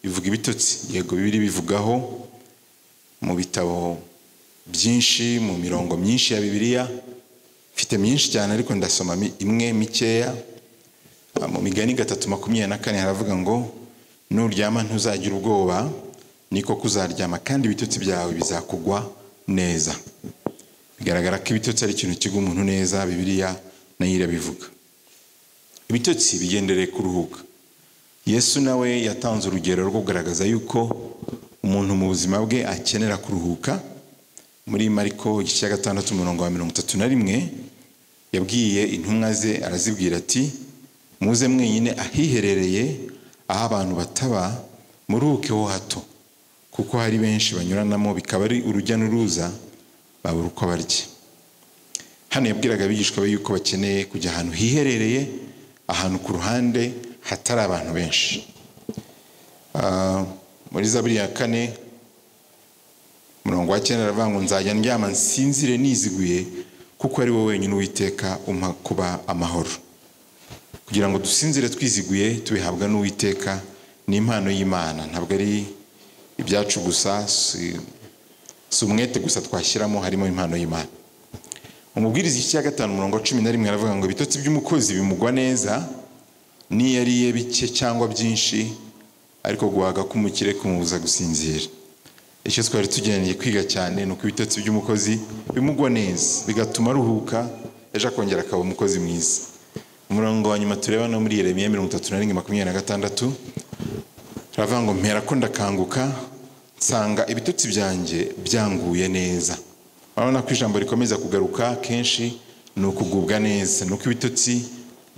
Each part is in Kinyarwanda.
Ivuga ibitotsi. Yego, Bibiliya bivugaho mu bitabo byinshi, mu mirongo myinshi ya Bibiliya. Mfite myinshi cyane, ariko ndasoma imwe mikeya. Mu Migani 3:24 haravuga ngo: "Nuryama ntuzagira ubwoba, niko kuzaryama kandi ibitotsi byawe bizakugwa neza." Bigaragara ko ibitotsi ari ikintu kigwa umuntu neza, Bibiliya nayo irabivuga. Ibitotsi bigendereye kuruhuka. Yesu nawe yatanze urugero rwo kugaragaza yuko umuntu mu buzima bwe akenera kuruhuka. Muri Mariko igice cya 6 umurongo wa 31, yabwiye intumwa ze, arazibwira ati: "Muze mwenyine ahiherereye aho abantu bataba, muruhukeho hato, kuko hari benshi banyuranamo bikaba ari urujya n'uruza, babura uko barya." Hano yabwiraga abigishwa be yuko bakeneye kujya ahantu hiherereye, ahantu ku ruhande hatari abantu benshi. Muri Zaburi ya 4 umurongo wa 9 aravuga ngo: "Nzajya ndyama nsinzire niziguye, kuko ari wowe wenyine Uwiteka umpa kuba amahoro." Kugira ngo dusinzire twiziguye tubihabwa n'Uwiteka, ni impano y'Imana, ntabwo ari ibyacu gusa, si umwete gusa twashyiramo, harimo impano y'Imana. Umubwiriza igice cya 5 umurongo wa 11 aravuga ngo: "Ibitotsi by'umukozi bimugwa neza, n'iyo ariye bike cyangwa byinshi, ariko guhaga k'umukire kumubuza gusinzira." Icyo twari tugendeye kwiga cyane ni uko ibitotsi by'umukozi bimugwa neza, bigatuma aruhuka, ejo akongera akaba umukozi mwiza. Umurongo wa nyuma tureba no muri Yeremiya 31:26 haravuga ngo: "Mpera ko ndakanguka, nsanga ibitotsi byanjye byanguye neza." Urabona ko ijambo rikomeza kugaruka kenshi ni ukugubwa neza, ni uko ibitotsi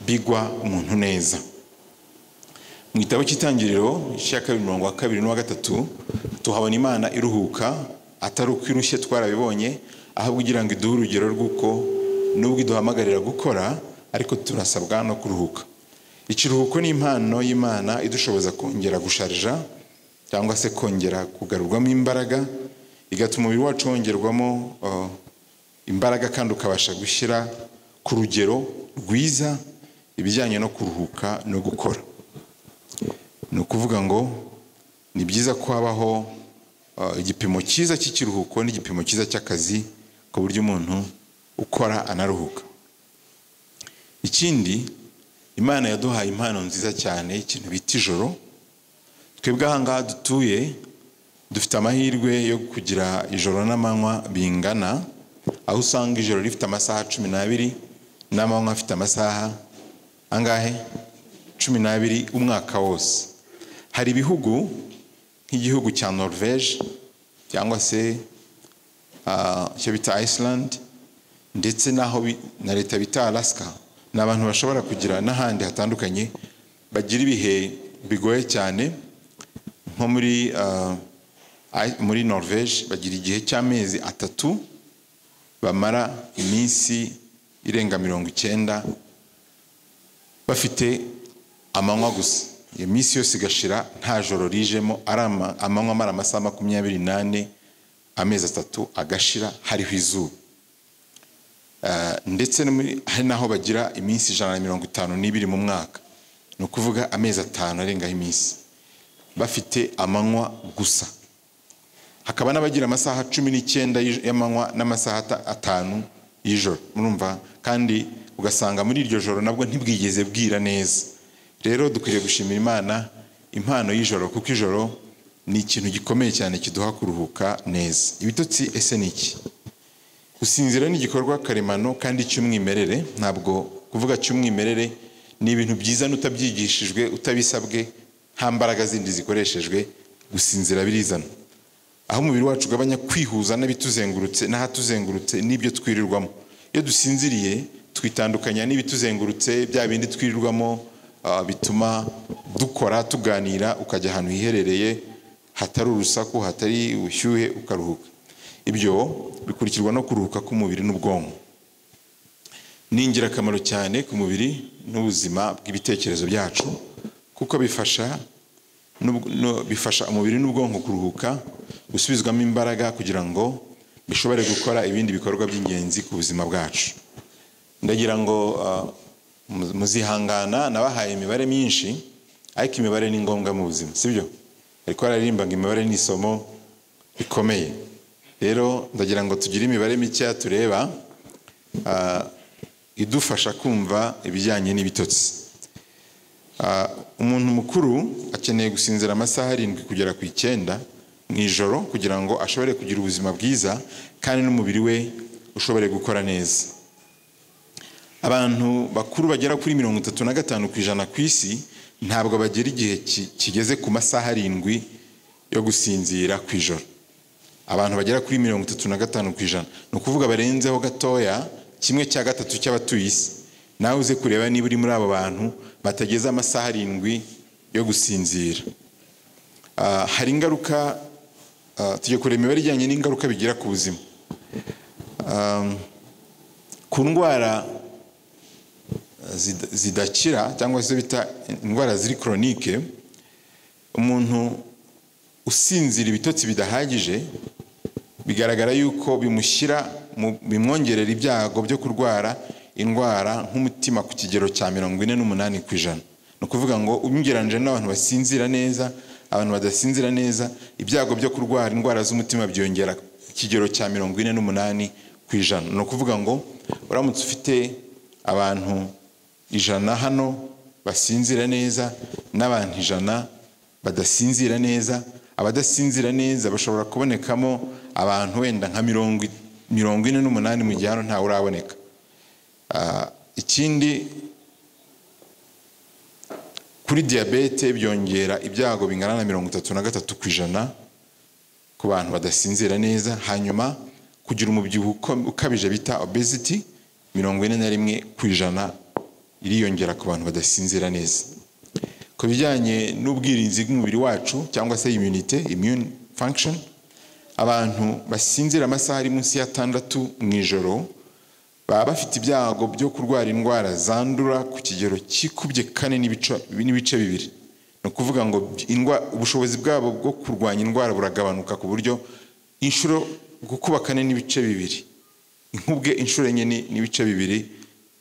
bigwa umuntu neza. Mu gitabo cy'Itangiriro igice cya 2 umurongo wa 2 n'uwa 3 tuhabona Imana iruhuka, atari uko irushye twarabibonye, ahubwo kugira ngo iduhe urugero rw'uko nubwo iduhamagarira gukora, ariko turasabwa no kuruhuka. Ikiruhuko ni impano y'Imana idushoboza kongera gusharija cyangwa se kongera kugarurwamo imbaraga, igatuma umubiri wacu wongerwamo imbaraga kandi ukabasha gushyira ku rugero rwiza ibijyanye no kuruhuka no gukora. Ni ukuvuga ngo ni byiza ko habaho igipimo cyiza cy'ikiruhuko n'igipimo cyiza cy'akazi, ku buryo umuntu ukora anaruhuka. Ikindi, Imana yaduhaye impano nziza cyane, ikintu bita ijoro. Twebwe aha ngaha dutuye dufite amahirwe yo kugira ijoro n'amanywa bingana, aho usanga ijoro rifite amasaha 12 n'amanywa afite amasaha angahe? 12 umwaka wose. Hari ibihugu nk'igihugu cya Norvège cyangwa se icyo bita Iceland, ndetse n'aho na leta bita Alaska, ni abantu bashobora kugira n'ahandi hatandukanye bagira ibihe bigoye cyane. Nko muri Norvège bagira igihe cy'amezi 3 bamara iminsi irenga 90 bafite amanywa gusa. Iyo minsi yose igashira nta joro rijemo, ari amanywa amara amasaha 24, amezi 3 agashira hariho izuba. Ndetse hari naho bagira iminsi 152 mu mwaka, ni ukuvuga amezi 5 arengaho iminsi bafite amanywa gusa. Hakaba n'abagira amasaha 19 y'amanywa n'amasaha 5 y'ijoro, murumva, kandi ugasanga muri iryo joro nabwo ntibwigeze bwira neza. Rero dukwiriye gushimira Imana impano y'ijoro, kuko ijoro ni ikintu gikomeye cyane kiduha kuruhuka neza. Ibitotsi ese ni iki? Gusinzira ni igikorwa karemano kandi cy'umwimerere. Ntabwo kuvuga cy'umwimerere ni ibintu byiza n'utabyigishijwe, utabisabwe, nta mbaraga zindi zikoreshejwe, gusinzira birizana. Aho umubiri wacu ugabanya kwihuza n'ibituzengurutse n'ahatuzengurutse n'ibyo twirirwamo. Iyo dusinziriye twitandukanya n'ibituzengurutse, bya bindi twirirwamo bituma dukora tuganira, ukajya ahantu hiherereye hatari urusaku, hatari ubushyuhe, ukaruhuka. Ibyo bikurikirwa no kuruhuka k'umubiri n'ubwonko. Ni ingirakamaro cyane ku mubiri n'ubuzima bw'ibitekerezo byacu, kuko bifasha umubiri n'ubwonko kuruhuka, gusubizwamo imbaraga kugira ngo bishobore gukora ibindi bikorwa by'ingenzi ku buzima bwacu. Ndagira ngo muzihangana, nabahaye imibare myinshi, ariko imibare ni ngombwa mu buzima, sibyo? Ariko aririmba ngo imibare ni isomo rikomeye. Rero ndagira ngo tugire imibare mikeya tureba idufasha kumva ibijyanye n'ibitotsi. Umuntu mukuru akeneye gusinzira amasaha 7 kugera ku 9 mu ijoro kugira ngo ashobore kugira ubuzima bwiza kandi n'umubiri we ushobore gukora neza. Abantu bakuru bagera kuri 35% ku isi ntabwo bagera igihe kigeze ku masaha 7 yo gusinzira ku ijoro. Abantu bagera kuri 35%, ni ukuvuga barenzeho gatoya 1/3 cy'abatuye isi. Nawe uze kureba niba uri muri abo bantu batageze amasaha 7 yo gusinzira. Hari ingaruka. Tujya kureba imibare ijyanye n'ingaruka bigira ku buzima. Ku ndwara zidakira cyangwa se bita indwara ziri chronique, umuntu usinzira ibitotsi bidahagije bigaragara yuko bimushyira bimwongerera ibyago byo kurwara indwara nk'umutima ku kigero cya 48%. Ni ukuvuga ngo ugereranyije n'abantu basinzira neza, abantu badasinzira neza, ibyago byo kurwara indwara z'umutima byongera ku kigero cya 48%. Ni ukuvuga ngo uramutse ufite abantu 100 hano basinzira neza n'abantu 100 badasinzira neza, abadasinzira neza bashobora kubonekamo abantu wenda nka 48, mu gihe hano ntawe uraboneka. Ikindi, kuri diyabete byongera ibyago bingana na 33% ku bantu badasinzira neza. Hanyuma kugira umubyibuho ukabije bita obesity, 41% iriyongera ku bantu badasinzira neza. Ku bijyanye n'ubwirinzi bw'umubiri wacu cyangwa se immunity, immune function, abantu basinzira amasaha ari munsi ya 6 mu ijoro baba bafite ibyago byo kurwara indwara zandura ku kigero kikubye 4.2. Ni ukuvuga ngo ubushobozi bwabo bwo kurwanya indwara buragabanuka ku buryo inshuro gukuba 4.2, inkubwe inshuro 4.2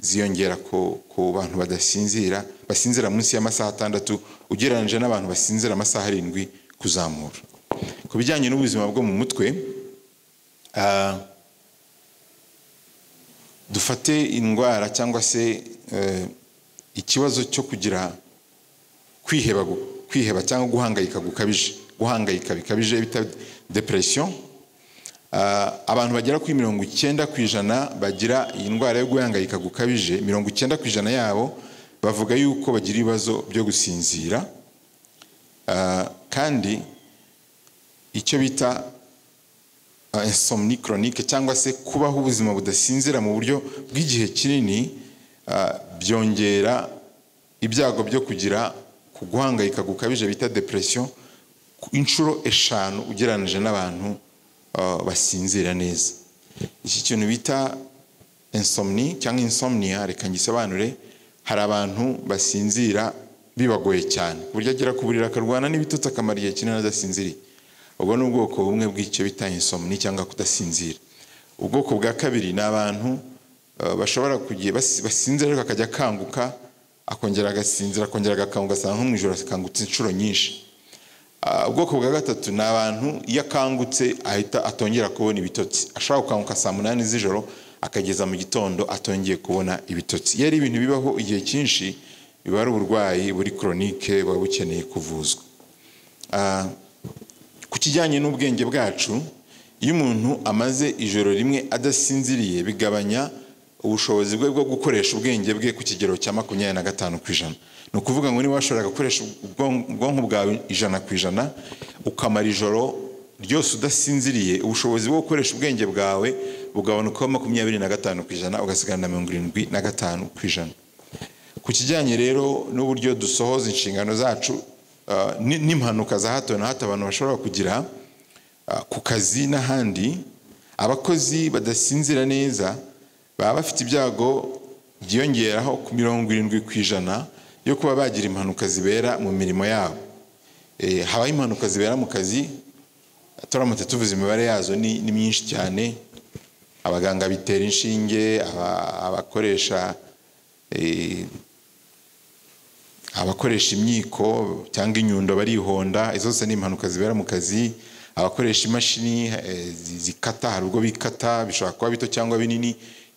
ziyongera ku bantu badasinzira, basinzira munsi y'amasaha 6, ugereranyije n'abantu basinzira amasaha 7 kuzamura. Ku bijyanye n'ubuzima bwo mu mutwe, dufate indwara cyangwa se ikibazo cyo kugira kwiheba, kwiheba cyangwa guhangayika gukabije, guhangayika bikabije bita depression. Abantu bagera kuri 90% bagira iyi ndwara yo guhangayika gukabije, 90% yabo bavuga yuko bagira ibibazo byo gusinzira. Kandi icyo bita insomnie chronique cyangwa se kubaho ubuzima budasinzira mu buryo bw'igihe kinini, byongera ibyago byo kugira ku guhangayika gukabije bita depression inshuro 5 ugereranije n'abantu basinzira neza. Iki kintu bita insomnie cyangwa insomnia, reka ngisobanure. Hari abantu basinzira bibagoye cyane, ku buryo agera ku buriri akarwana n'ibitotsi, akamara igihe kinini adasinziriye. Ubwo ni ubwoko bumwe bw'icyo bita insomnie cyangwa kudasinzira. Ubwoko bwa kabiri ni abantu bashobora kugiye basinzira ariko akajya akanguka, akongera agasinzira, akongera agakanguka, ugasanga nko mu ijoro akangutse inshuro nyinshi. Ubwoko bwa gatatu ni abantu iyo akangutse ahita atongera kubona ibitotsi. Ashobora gukanguka saa 8 z'ijoro akageza mu gitondo atongeye kubona ibitotsi. Iyo ari ibintu bibaho igihe cyinshi, biba ari uburwayi buri chronique, buba bukeneye kuvuzwa. Ku kijyanye n'ubwenge bwacu, iyo umuntu amaze ijoro rimwe adasinziriye, bigabanya ubushobozi bwe bwo gukoresha ubwenge bwe ku kigero cya 25%. Ni ukuvuga ngo niba washoboraga gukoresha ubwonko bwawe 100%, ukamara ijoro ryose udasinziriye, ubushobozi bwo gukoresha ubwenge bwawe bugabanukaho 25%, ugasigarana na 75%. Ku kijyanye rero n'uburyo dusohoza inshingano zacu, n'impanuka za hato na hato abantu bashobora kugira ku kazi n'ahandi, abakozi badasinzira neza baba bafite ibyago byiyongeraho ku 70% yo kuba bagira impanuka zibera mu mirimo yabo. Habaho impanuka zibera mu kazi, turamutse tuvuze imibare yazo ni myinshi cyane. Abaganga bitera inshinge, abakoresha Abakoresha imyiko cyangwa inyundo barihonda, izo zose ni impanuka zibera mu kazi. Abakoresha imashini zikata, hari ubwo bikata, bishobora kuba bito cyangwa binini,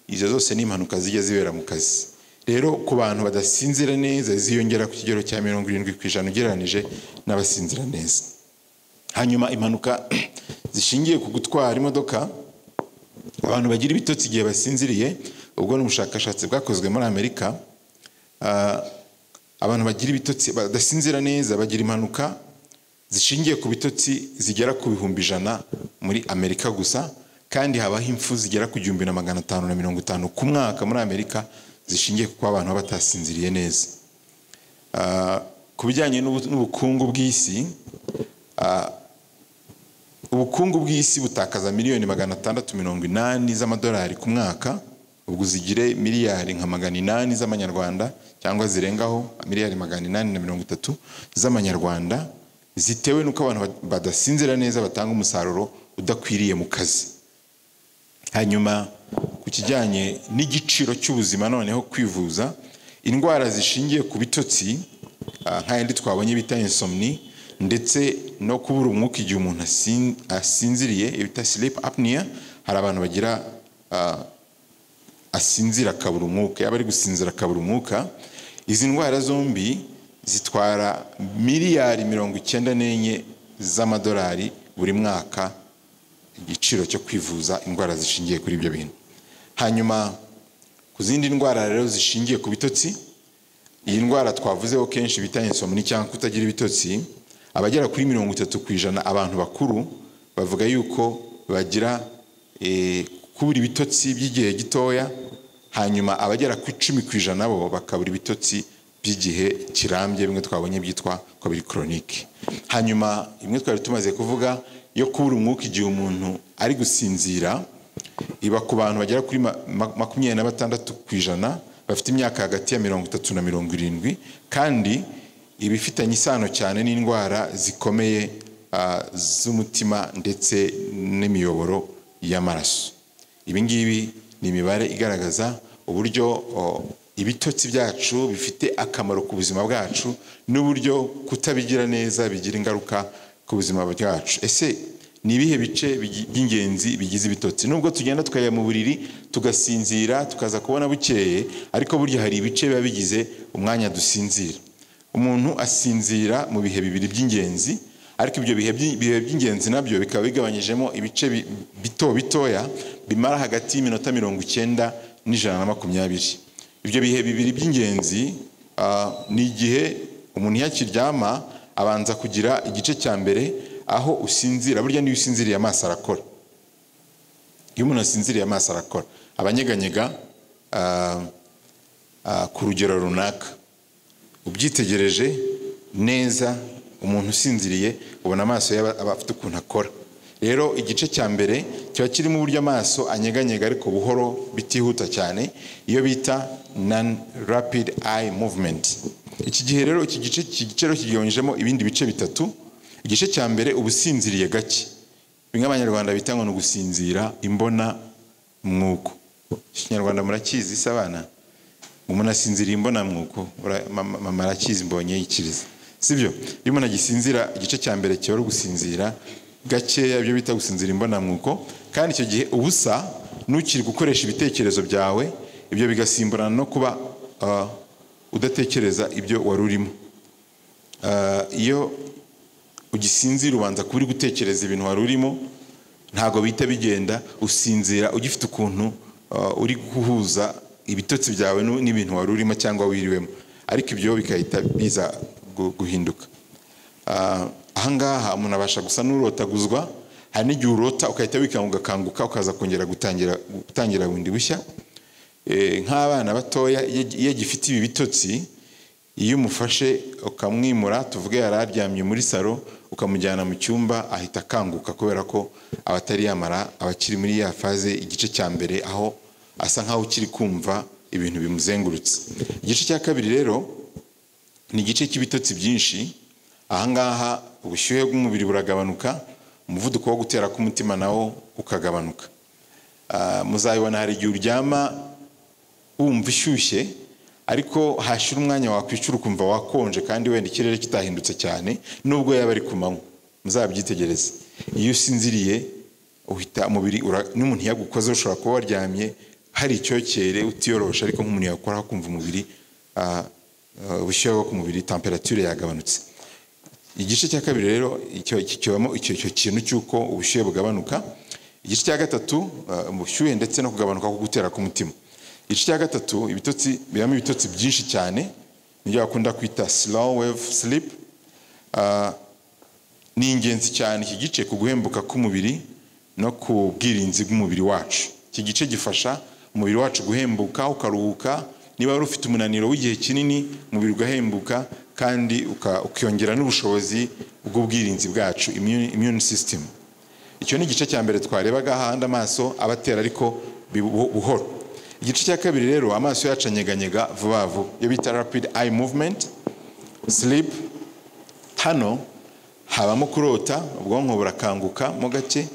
izo zose ni impanuka zijya zibera mu kazi. Rero ku bantu badasinzira neza ziyongera ku kigero cya 70% ugereranije n'abasinzira neza. Hanyuma impanuka zishingiye ku gutwara imodoka, abantu bagira ibitotsi igihe basinziriye, ubwo ni ubushakashatsi bwakozwe muri Amerika. Abantu bagira ibitotsi badasinzira neza bagira impanuka zishingiye ku bitotsi zigera ku 100,000 muri Amerika gusa, kandi habaho impfu zigera ku 1550 ku mwaka muri Amerika zishingiye ku kuba abantu batasinziriye neza. Ku bijyanye n'ubukungu bw'isi, ubukungu bw'isi butakaza miliyoni 680 z'amadolari ku mwaka, ubwo zigire miliyari nka 800 z'amanyarwanda cyangwa zirengaho, miliyari 830 z'amanyarwanda, zitewe n'uko abantu badasinzira neza batanga umusaruro udakwiriye mu kazi. Hanyuma ku kijyanye n'igiciro cy'ubuzima, noneho kwivuza, indwara zishingiye ku bitotsi nk'ayandi twabonye bita insomnie, ndetse no kubura umwuka igihe umuntu asinziriye bita sleep apnea. Hari abantu bagira asinzira akabura umwuka, yaba ari gusinzira akabura umwuka. Izi ndwara zombi zitwara miliyari 94 z'amadolari buri mwaka, igiciro cyo kwivuza indwara zishingiye kuri ibyo bintu. Hanyuma ku zindi ndwara rero zishingiye ku bitotsi, iyi ndwara twavuzeho kenshi bita insomnie cyangwa kutagira ibitotsi, abagera kuri 30% abantu bakuru bavuga yuko bagira kubura ibitotsi by'igihe gitoya, hanyuma abagera ku 10% bo bakabura ibitotsi by'igihe kirambye, bimwe twabonye byitwa ko biri chronique. Hanyuma imwe twari tumaze kuvuga yo kubura umwuka igihe umuntu ari gusinzira, iba ku bantu bagera kuri 26% bafite imyaka hagati ya 30 na 70, kandi ibifitanye isano cyane n'indwara zikomeye z'umutima ndetse n'imiyoboro y'amaraso. Ibi ngibi ni imibare igaragaza uburyo ibitotsi byacu bifite akamaro ku buzima bwacu, n'uburyo kutabigira neza bigira ingaruka ku buzima bwacu. Ese ni ibihe bice by'ingenzi bigize ibitotsi? Nubwo tugenda tukajya mu buriri tugasinzira tukaza kubona bukeye, ariko burya hari ibice biba bigize umwanya dusinzira. Umuntu asinzira mu bihe bibiri by'ingenzi, ariko ibyo bihe by'ingenzi nabyo bikaba bigabanyijemo ibice bito bitoya bimara hagati y'iminota 90 n'ijana na 20. Ibyo bihe bibiri by'ingenzi ni igihe umuntu iyo akiryama abanza kugira igice cya mbere aho usinzira. Burya niyo usinziriye amaso arakora. Iyo umuntu asinziriye amaso arakora, abanyeganyega ku rugero runaka. Ubyitegereje neza, umuntu usinziriye ubona amaso ye aba afite ukuntu akora. Rero igice cya mbere kiba kirimo uburyo amaso anyeganyega ariko buhoro, bitihuta cyane, iyo bita non rapid eye movement. Iki gihe rero, iki gice rero kigabanyijemo ibindi bice bitatu. Igice cya mbere uba usinziriye gake, bimwe Abanyarwanda bita ngo ni ugusinzira imbona mwuko. Ikinyarwanda murakizi se abana? Umuntu asinziriye imbona mwuko, mama arakizi, mbonye yikiriza, sibyo? Iyo umuntu agisinzira, igice cya mbere kiba ari ugusinzira gakeya, ibyo bita gusinzira imbonamwuko, kandi icyo gihe uba usa n'ukiri gukoresha ibitekerezo byawe. Ibyo bigasimburana no kuba udatekereza ibyo wari urimo. Iyo ugisinzira ubanza kuba uri gutekereza ibintu wari urimo, ntabwo bihita bigenda. Usinzira ugifite ukuntu uri guhuza ibitotsi byawe n'ibintu wari urimo cyangwa wiriwemo, ariko ibyo bigahita biza guhinduka. Ahangaha umuntu abasha gusa n'urotaguzwa. Hari n'igihe urota ugahita wikanga, ugakanguka, ukaza kongera gutangira bundi bushya. Nk'abana batoya, iyo agifite ibi bitotsi, iyo umufashe ukamwimura, tuvuge yari aryamye muri salo ukamujyana mu cyumba, ahita akanguka, kubera ko aba atari yamara, aba akiri muri ya phase, igice cya mbere, aho asa nkaho ukiri kumva ibintu bimuzengurutse. Igice cya kabiri rero ni igice cy'ibitotsi byinshi. Ahangaha ubushyuhe bw'umubiri buragabanuka, umuvuduko wo gutera k'umutima nawo ukagabanuka. Muzabibona, hari igihe uryama wumva ushyushye, Ariko hashira umwanya wakwicura ukumva wakonje, kandi wenda ikirere kitahindutse cyane, nubwo yaba ari ku manywa. Muzabyitegereze, iyo usinziriye uhita umubiri, n'umuntu yagukoze, ushobora kuba waryamye hari icyokere utiyorosha, ariko nk'umuntu yakoraho akumva umubiri, ubushyuhe bwo ku mubiri, temperature yagabanutse. Igice cya kabiri rero icyo kibamo icyo kintu cy'uko ubushyuhe bugabanuka. Igice cya gatatu, ubushyuhe ndetse no kugabanuka ko gutera k'umutima. Igice cya gatatu, ibitotsi bibamo ibitotsi byinshi cyane, nibyo bakunda kwita slow wave sleep. Ni ingenzi cyane iki gice ku guhembuka k'umubiri no ku bwirinzi bw'umubiri wacu. Iki gice gifasha umubiri wacu guhembuka, ukaruhuka. Niba wari ufite umunaniro w'igihe kinini, umubiri ugahembuka, kandi ukiyongera n'ubushobozi bw'ubwirinzi bwacu, immune system. Icyo ni igice cya mbere twarebaga, ahandi amaso abatera ariko buhoro. Igice cya kabiri rero, amaso yacu anyeganyega vuba vuba, iyo bita rapid eye movement sleep. Hano habamo kurota, ubwonko burakanguka mo gake.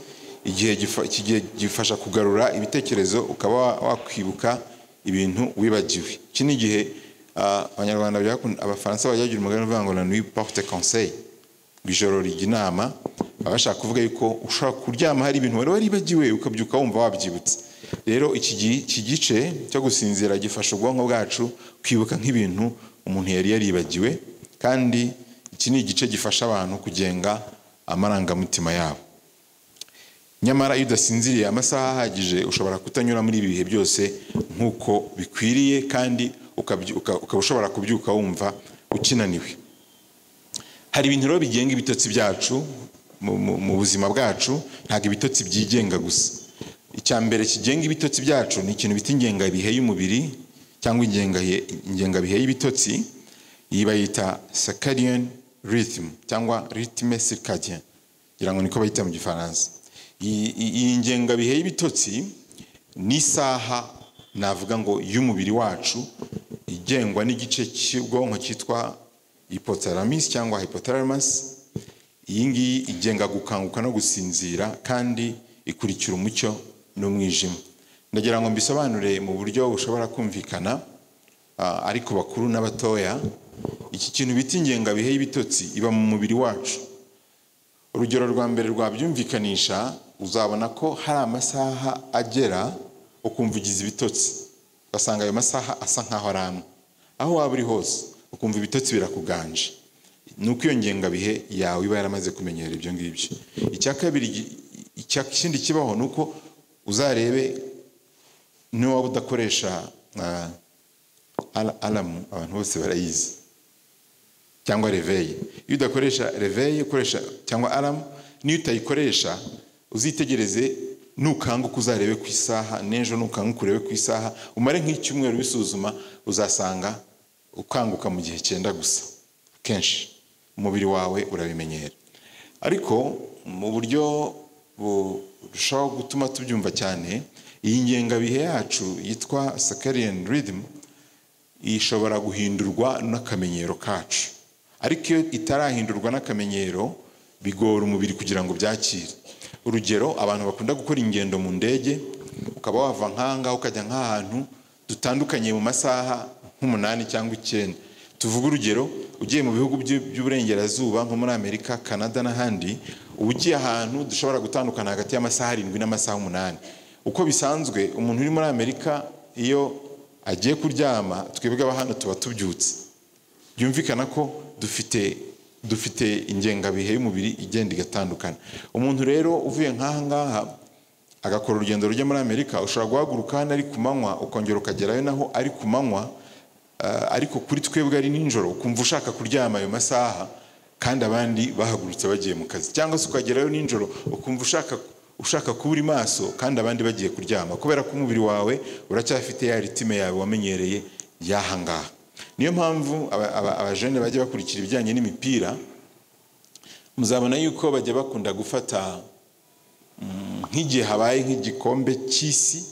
Igihe iki gihe gifasha kugarura ibitekerezo, ukaba wakwibuka ibintu wibagiwe. Iki ni igihe Abanyarwanda Abafaransa bajya bagira umugani uvuga ngo "La nuit porte conseil", ngo ijoro rijya inama. Baba bashaka kuvuga yuko ushobora kuryama hari ibintu wari waribagiwe, ukabyuka wumva wabyibutse. Rero iki gice cyo gusinzira gifasha ubwonko bwacu kwibuka nk'ibintu umuntu yari yaribagiwe, kandi iki ni igice gifasha abantu kugenga amarangamutima yabo. Nyamara iyo udasinziriye amasaha ahagije, ushobora kutanyura muri ibi bihe byose nk'uko bikwiriye, kandi ukaba ushobora kubyuka wumva ukinaniwe. Hari ibintu rero bigenga ibitotsi byacu mu buzima bwacu. Ntabwo ibitotsi byigenga gusa. Icya mbere kigenga ibitotsi byacu ni ikintu bita ingengabihe y'umubiri cyangwa ingengabihe y'ibitotsi. Iyi bayita circadian rhythm cyangwa rythme circadien, ngira ngo niko bayita mu Gifaransa. Iyi ngengabihe y'ibitotsi ni isaha navuga ngo y'umubiri wacu, igengwa n'igice cy'ubwonko cyitwa hypothalamus cyangwa hypothalamus. Iyi ngiyi igenga gukanguka no gusinzira, kandi ikurikira umucyo n'umwijima. Ndagira ngo mbisobanure mu buryo bushobora kumvikana, ariko bakuru n'abatoya. Iki kintu bita ingengabihe y'ibitotsi iba mu mubiri wacu. Urugero rwa mbere rwabyumvikanisha, uzabona ko hari amasaha agera ukumva ugize ibitotsi, ugasanga ayo masaha asa nkaho ari amwe aho waba uri hose, ukumva ibitotsi birakuganje. Ni uko iyo ngengabihe yawe iba yaramaze kumenyera ibyo ngibyo. Icya kabiri, ikindi kibaho ni uko uzarebe niba waba udakoresha alarm, abantu bose barayizi, cyangwa réveil. Iyo udakoresha réveil, ukoresha cyangwa alarm, niyo utayikoresha, uzitegereze nukanguka uzarebe ku isaha, n'ejo nukanguka urebe ku isaha, umare nk'icyumweru ubisuzuma, uzasanga ukanguka mu gihe cyenda gusa. Kenshi umubiri wawe urabimenyera. Ariko mu buryo burushaho gutuma tubyumva cyane, iyi ngengabihe yacu yitwa circadian rhythm ishobora guhindurwa n'akamenyero kacu. Ariko iyo itarahindurwa n'akamenyero, bigora umubiri kugira ngo byakire. Urugero, abantu bakunda gukora ingendo mu ndege, ukaba wava nk'ahangaha ukajya nk'ahantu dutandukanye mu masaha nk'8 cyangwa 9. Tuvuge urugero, ugiye mu bihugu by'uburengerazuba nko muri Amerika, Canada n'ahandi, uba ugiye ahantu dushobora gutandukana hagati y'amasaha 7 n'amasaha 8. Uko bisanzwe, umuntu uri muri Amerika iyo agiye kuryama, twebwe aba hano tuba tubyutse. Byumvikana ko dufite ingengabihe y'umubiri igenda igatandukana. Umuntu rero uvuye nk'aha ngaha agakora urugendo rujya muri Amerika, ushobora guhaguruka hano ari ku manywa, ukongera ukagerayo naho ari ku manywa, ariko kuri twebwe ari nijoro, ukumva ushaka kuryama ayo masaha kandi abandi bahagurutse bagiye mu kazi, cyangwa se ukagerayo nijoro ukumva ushaka kuba uri maso kandi abandi bagiye kuryama, kubera ko umubiri wawe uracyafite ya rythme yawe wamenyereye y'aha ngaha. Niyo mpamvu abajene bajya bakurikira ibijyanye n'imipira, muzabona yuko bajya bakunda gufata nk'igihe habaye nk'igikombe cy'isi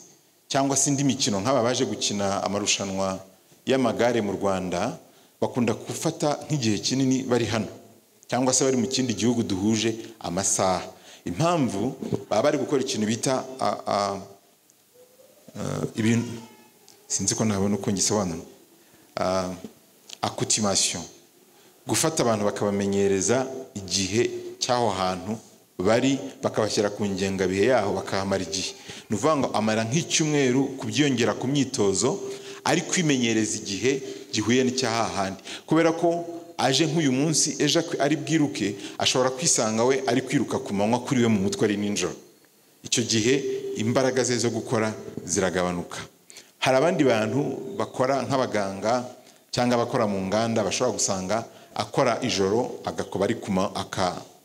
cyangwa se indi mikino, nk'aba baje gukina amarushanwa y'amagare mu Rwanda, bakunda gufata nk'igihe kinini bari hano cyangwa se bari mu kindi gihugu duhuje amasaha. Impamvu baba bari gukora ikintu bita ibintu, sinzi ko nabona uko ngisobanura. Accoutumation, gufata abantu bakabamenyereza igihe cy'aho hantu bari, bakabashyira ku ngengabihe yaho, bakahamara igihe. Ni ukuvuga ngo amara nk'icyumweru kubyiyongera ku myitozo, ari kwimenyereza igihe gihuye n'icyaha handi. Kubera ko aje nk'uyu munsi, ejo ari bwiruke, ashobora kwisanga we ari kwiruka ku manywa, kuri we mu mutwe ari nijoro. Icyo gihe imbaraga ze zo gukora ziragabanuka. Hari abandi bantu bakora nk'abaganga cyangwa abakora mu nganda, bashobora gusanga akora ijoro, agakoba ari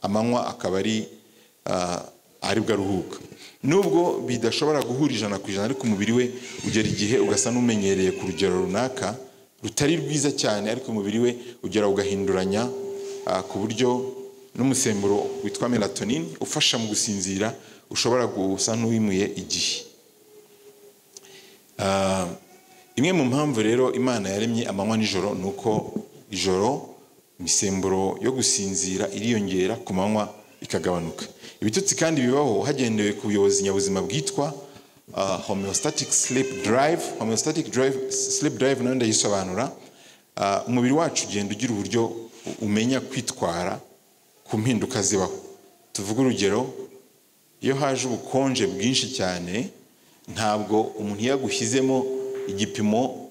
amanywa akaba ari bwo aruhuka. Nubwo bidashobora guhura 100%, ariko umubiri we ugera igihe ugasa n'umenyereye ku rugero runaka rutari rwiza cyane, ariko umubiri we ugera ugahinduranya ku buryo n'umusemburo witwa melatonin ufasha mu gusinzira ushobora gusa n'uwimuye igihe. Imwe mu mpamvu rero Imana yaremye amanywa n'ijoro ni uko ijoro imisemburo yo gusinzira iriyongera, ku manywa ikagabanuka. Ibitotsi kandi bibaho hagendewe ku buyobozi nyabuzima bwitwa homeostatic sleep drive. Homeostatic drive, sleep drive nayo ndayisobanura. Umubiri wacu ugenda ugira uburyo umenya kwitwara ku mpinduka zibaho. Tuvuge urugero, iyo haje ubukonje bwinshi cyane, ntabwo umuntu iyo agushyizemo igipimo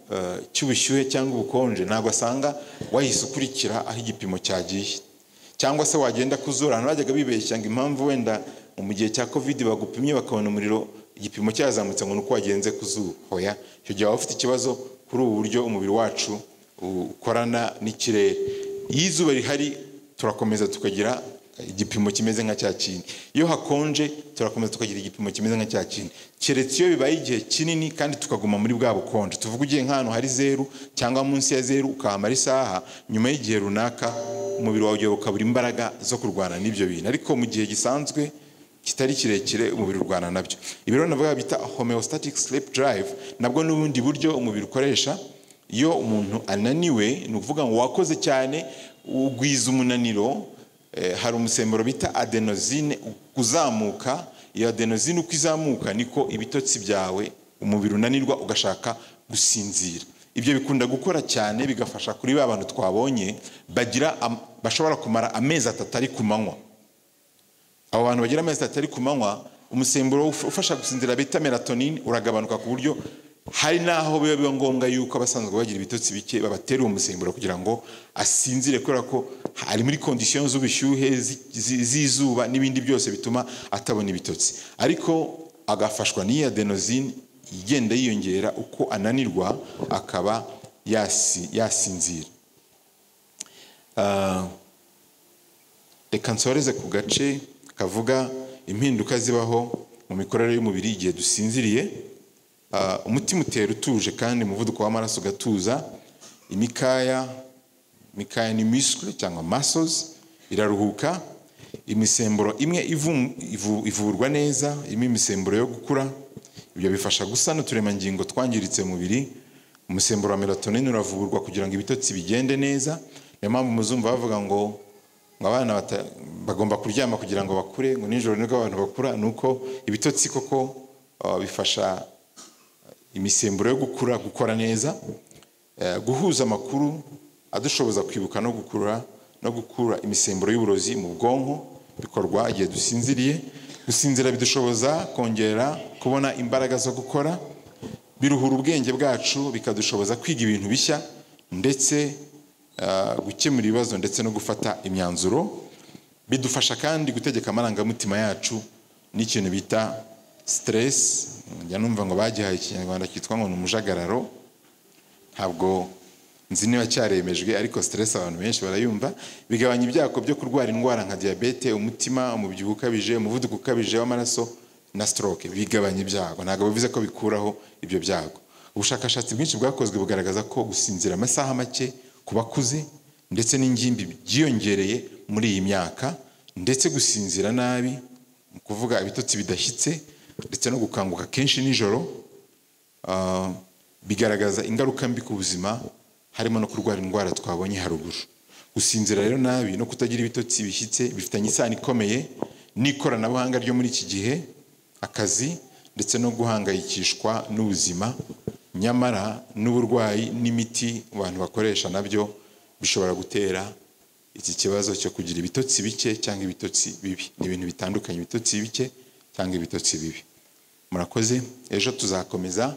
cy'ubushyuhe cyangwa ubukonje, ntabwo asanga wahise ukurikira aho igipimo cyagiye. Cyangwa se wagenda kuzura, abantu bajyaga bibeshya ngo impamvu wenda mu gihe cya Covid bagupimye bakabona umuriro igipimo cyazamutse ngo nuko wagenze kuzuba. Hoya, icyo gihe waba ufite ikibazo kuri ubu buryo umubiri wacu ukorana n'ikirere. Iyo izuba rihari turakomeza tukagira igipimo kimeze nka cya kindi, iyo hakonje turakomeza tukagira igipimo kimeze nka cya kindi, keretse iyo bibaye igihe kinini kandi tukaguma muri bwa bukonje. Tuvuga ugiye nk'ahantu hari 0 cyangwa munsi ya 0 ukahamara isaha, nyuma y'igihe runaka umubiri wawe ukabura imbaraga zo kurwana n'ibyo bintu. Ariko mu gihe gisanzwe kitari kirekire umubiri urwana nabyo. Ibi rero navuga bita homeostatic sleep drive, nabwo n'ubundi buryo umubiri ukoresha iyo umuntu ananiwe. Ni ukuvuga ngo wakoze cyane ugwiza umunaniro, hari umusemburo bita adenosine uzamuka. Iyo adenosine uko izamuka niko ibitotsi byawe, umubiri unanirwa ugashaka gusinzira. Ibyo bikunda gukora cyane, bigafasha kuri ba bantu twabonye bagira bashobora kumara amezi 3 ari ku manywa. Abo bantu bagira amezi 3 ari ku manywa, umusemburo ufasha gusinzira bita melatonin uragabanuka, ku buryo hari naho biba ngombwa yuko abasanzwe bagira ibitotsi bike babatera uwo musemburo kugira ngo asinzire, kubera ko ari muri conditions z'ubushyuhe z'izuba n'ibindi byose bituma atabona ibitotsi. Ariko agafashwa n'iyi adenosine igenda yiyongera uko ananirwa, akaba yasinzira. Reka nsoreze ku gace kavuga impinduka zibaho mu mikorere y'umubiri igihe dusinziriye. Umutima utera utuje kandi umuvuduko w'amaraso ugatuza. Imikaya ni muscle cyangwa muscles iraruhuka. Imisemburo imwe ivurwa neza, imwe imisemburo yo gukura. Ibyo bifasha gusana uturemangingo twangiritse mu mubiri. Umusemburo wa melatonin uravurwa kugira ngo ibitotsi bigende neza. Niyo mpamvu muzumva bavuga ngo abana bagomba kuryama kugira ngo bakure, ngo nijoro nibwo abantu bakura. Nuko ibitotsi koko bifasha imisemburo yo gukura gukora neza, guhuza amakuru adushoboza kwibuka no gukura no gukura imisemburo y'uburozi mu bwonko, bikorwa igihe dusinziriye. Gusinzira bidushoboza kongera kubona imbaraga zo gukora, biruhura ubwenge bwacu, bikadushoboza kwiga ibintu bishya ndetse gukemura ibibazo ndetse no gufata imyanzuro. Bidufasha kandi gutegeka amarangamutima yacu n'ikintu bita stress. Njya numva ngo bagihaye ikinyarwanda cyitwa ngo ni umujagararo, ntabwo nzi niba cyaremejwe, ariko stress abantu benshi barayumva. Bigabanya ibyago byo kurwara indwara nka diabete, umutima, umubyibuho ukabije, umuvuduko ukabije w'amaraso na stroke. Bigabanya ibyago, ntabwo bivuze ko bikuraho ibyo byago. Ubushakashatsi bwinshi bwakozwe bugaragaza ko gusinzira amasaha make ku bakuze ndetse n'ingimbi byiyongereye muri iyi myaka, ndetse gusinzira nabi, mu kuvuga ibitotsi bidashyitse ndetse no gukanguka kenshi nijoro, bigaragaza ingaruka mbi ku buzima, harimo no kurwara indwara twabonye haruguru. Gusinzira rero nabi no kutagira ibitotsi bishyitse bifitanye isano ikomeye n'ikoranabuhanga ryo muri iki gihe, akazi ndetse no guhangayikishwa n'ubuzima. Nyamara n'uburwayi n'imiti abantu bakoresha nabyo bishobora gutera iki kibazo cyo kugira ibitotsi bike cyangwa ibitotsi bibi. Ni ibintu bitandukanye, ibitotsi bike cyangwa ibitotsi bibi. Murakoze. Ejo tuzakomeza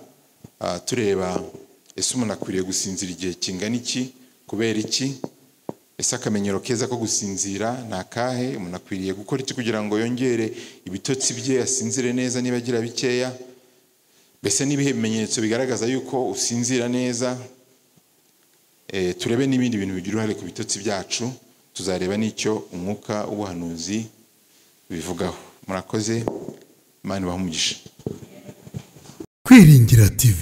tureba ese umuntu akwiriye gusinzira igihe kingana iki, kubera iki, ese akamenyero keza ko gusinzira ni akahe, umuntu akwiriye gukora iki kugira ngo yongere ibitotsi bye, asinzire neza niba agira bikeya, mbese n'ibihe bimenyetso bigaragaza yuko usinzira neza. Turebe n'ibindi bintu bigira uruhare ku bitotsi byacu, tuzareba n'icyo umwuka w'ubuhanuzi bivugaho. Murakoze, Imana ibahe umugisha. Kwiringira TV,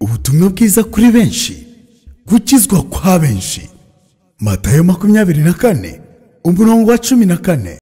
ubutumwa bwiza kuri benshi, gukizwa kwa benshi. Matayo 24 umurongo wa 14.